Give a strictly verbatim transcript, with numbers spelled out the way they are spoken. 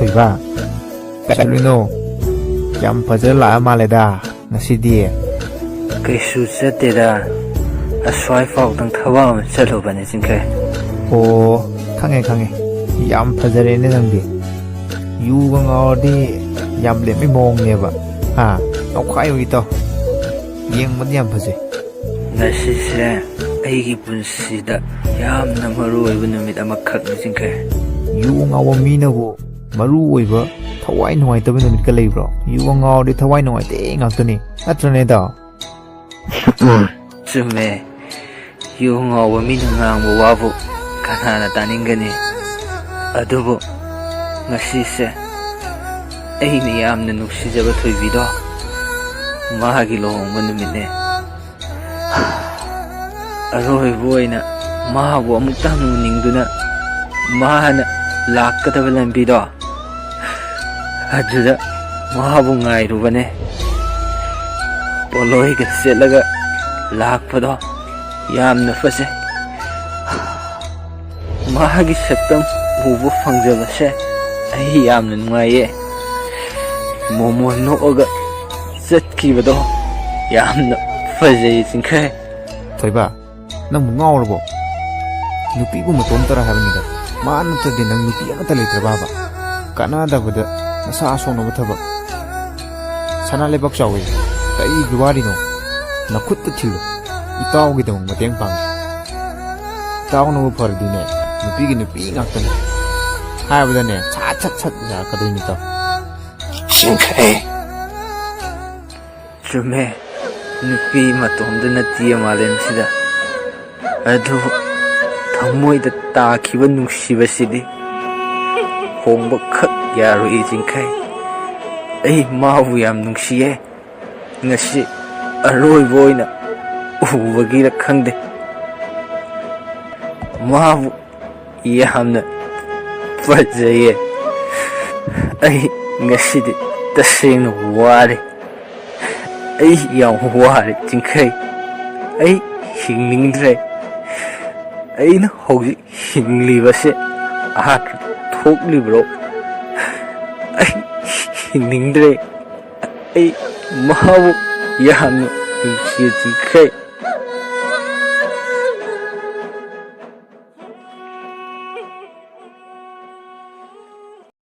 ꯏꯕꯥ, ꯀꯩꯗꯧꯔꯤꯅꯣ? ꯌꯥꯝ ꯐꯖꯅ ꯂꯥꯛꯑ ꯃꯥꯜꯂꯦꯗ ꯉꯁꯤꯗꯤ꯫ ꯀꯩꯁꯨ ꯆꯠꯇꯦꯗ, ꯑꯁ꯭ꯋꯥꯏ ꯐꯥꯎꯗꯪ ꯊꯕꯛ ꯑꯃ ꯆꯠꯂꯨꯕꯅꯦ, ꯆꯤꯡꯈꯩ꯫ ꯑꯣ, ꯈꯪꯉꯦ ꯈꯪꯉꯦ, ꯌꯥꯝ ꯐꯖꯔꯦꯅꯦ ꯅꯪꯗꯤ꯫ ꯌꯨꯒ ꯉꯥꯎꯔꯗꯤ ꯌꯥꯝ ꯂꯦꯝꯕꯩ ꯃꯑꯣꯡꯅꯦꯕ꯫ ꯍꯥ? ꯇꯧꯈꯥꯏꯌꯨ ꯏꯇꯥꯎ, ꯌꯦꯡꯕꯗꯤ ꯌꯥꯝ ꯐꯖꯩ꯫ ꯉꯁꯤꯁꯦ ꯑꯩꯒꯤ ꯄꯨꯟꯁꯤꯗ ꯌꯥꯝꯅ ꯃꯔꯨ ꯑꯣꯏꯕ ꯅꯨꯃꯤꯠ ꯑꯃꯈꯛꯅꯤ, ꯆꯤꯡꯈꯩ꯫ ꯌꯨ ꯉꯥꯎꯕ ꯃꯤꯅꯕꯨ ꯃꯔꯨ ꯑꯣꯏꯕ ꯊꯋꯥꯏ ꯅꯨꯡꯉꯥꯏꯇꯕ ꯅꯨꯃꯤꯠꯀ ꯂꯩꯕ꯭ꯔꯣ? ꯌꯨꯒ ꯉꯥꯎꯔꯗꯤ ꯊꯋꯥꯏ ꯅꯨꯡꯉꯥꯏꯇꯦ ꯉꯥꯛꯇꯅꯤ, ꯅꯠꯇ꯭ꯔꯅꯦ ꯏꯇꯥꯎ? ꯆꯨꯝꯃꯦ, ꯌꯨ ꯉꯥꯎꯕ ꯃꯤꯅ ꯉꯥꯡꯕ ꯋꯥꯕꯨ ꯀꯅꯥꯅ ꯇꯥꯅꯤꯡꯒꯅꯤ? ꯑꯗꯨꯕꯨ ꯉꯁꯤꯁꯦ ꯑꯩꯅ ꯌꯥꯝꯅ ꯅꯨꯡꯁꯤꯖꯕ ꯊꯣꯏꯕꯤꯗꯣ ꯃꯥꯒꯤ ꯂꯨꯍꯣꯡꯕ ꯅꯨꯃꯤꯠꯅꯦ꯫ ꯑꯔꯣꯏꯕ ꯑꯣꯏꯅ ꯃꯥꯕꯨ ꯑꯃꯨꯛꯇꯪ ꯎꯅꯤꯡꯗꯨꯅ ꯃꯥꯅ ꯂꯥꯛꯀꯗꯕ ꯂꯝꯕꯤꯗꯣ ꯑꯗꯨꯗ ꯃꯥꯕꯨ ꯉꯥꯏꯔꯨꯕꯅꯦ꯫ ꯄꯣꯠꯂꯣꯏꯒ ꯁꯦꯠꯂꯒ ꯂꯥꯛꯄꯗꯣ ꯌꯥꯝꯅ ꯐꯖꯩ꯫ ꯃꯍꯥꯛꯀꯤ ꯁꯛꯇꯝ ꯎꯕ ꯐꯪꯖꯕꯁꯦ ꯑꯩ ꯌꯥꯝꯅ ꯅꯨꯡꯉꯥꯏꯌꯦ꯫ ꯃꯣꯃꯣꯟ ꯅꯣꯛꯑꯒ ꯆꯠꯈꯤꯕꯗꯣ ꯌꯥꯝꯅ ꯐꯖꯩ, ꯆꯤꯡꯈꯩ꯫ ꯊꯣꯏꯕ, ꯅꯪꯕꯨ ꯉꯥꯎꯔꯕꯣ? ꯅꯨꯄꯤꯕꯨ ꯃꯇꯣꯝꯇꯔ ꯍꯥꯏꯕꯅꯤꯗ꯫ ꯃꯥ ꯅꯠꯇ꯭ꯔꯗꯤ ꯅꯪ ꯅꯨꯄꯤ ꯑꯃꯠꯇ ꯂꯩꯇ꯭ꯔꯕꯕ? ꯀꯥꯟꯅꯗꯕꯗ ꯅꯁꯥ ꯁꯣꯛꯅꯕ ꯊꯕꯛ꯫ ꯁꯅꯥ ꯂꯩꯕꯥꯛ ꯆꯥꯎꯋꯤ, ꯀꯔꯤꯒꯤ ꯋꯥꯔꯤꯅꯣ? ꯅꯈꯨꯠꯇ ꯊꯤꯜꯂꯨ, ꯏꯇꯥꯎꯒꯤꯗꯃꯛ ꯃꯇꯦꯡ ꯄꯥꯡꯒꯦ꯫ ꯏꯇꯥꯎꯅꯕꯨ ꯐꯔꯗꯤꯅꯦ, ꯅꯨꯄꯤꯒꯤ ꯅꯨꯄꯤ ꯉꯥꯛꯇꯅꯤ꯫ ꯍꯥꯏꯕꯗꯅꯦ, ꯁꯠ ꯁꯠ ꯁꯠ ꯌꯥꯔꯛꯀꯗꯣꯏꯅꯤ ꯏꯇꯥꯎ꯫ ꯆꯤꯡꯈꯩ꯫ ꯆꯨꯝꯃꯦ, ꯅꯨꯄꯤ ꯃꯇꯣꯝꯗ ꯅꯠꯇꯤꯌꯦ ꯃꯥꯂꯦꯝꯁꯤꯗ꯫ ꯑꯗꯨꯕꯨ ꯊꯃꯣꯏꯗ ꯇꯥꯈꯤꯕ ꯅꯨꯡꯁꯤꯕꯁꯤꯗꯤ ꯍꯣꯡꯕ ꯈꯛ ꯌꯥꯔꯣꯏ, ꯆꯤꯡꯈꯩ꯫ ꯑꯩ ꯃꯥꯕꯨ ꯌꯥꯝ ꯅꯨꯡꯁꯤꯌꯦ꯫ ꯉꯁꯤ ꯑꯔꯣꯏꯕ ꯑꯣꯏꯅ ꯎꯕꯒꯤꯔ ꯈꯪꯗꯦ, ꯃꯥꯕꯨ ꯌꯥꯝꯅ ꯐꯖꯩꯌꯦ꯫ ꯑꯩ ꯉꯁꯤꯗꯤ ꯇꯁꯦꯡꯅ ꯋꯥꯔꯦ꯫ ꯑꯩ ꯌꯥꯝ ꯋꯥꯔꯦ, ꯆꯤꯡꯈꯩ꯫ ꯑꯩ ꯍꯤꯡꯅꯤꯡꯗ꯭ꯔꯦ꯫ ꯑꯩꯅ ꯍꯧꯖꯤꯛ ꯍꯤꯡꯂꯤꯕꯁꯦ ꯑꯥꯔꯊ ꯊꯣꯛꯂꯤꯕ꯭ꯔꯣ? ꯑꯩ ꯍꯤꯡꯅꯤꯡꯗ꯭ꯔꯦ꯫ ꯑꯩ ꯃꯍꯥꯛꯄꯨ ꯌꯥꯝꯅ ꯅꯨꯡꯁꯤꯖꯈ꯭ꯔꯦ꯫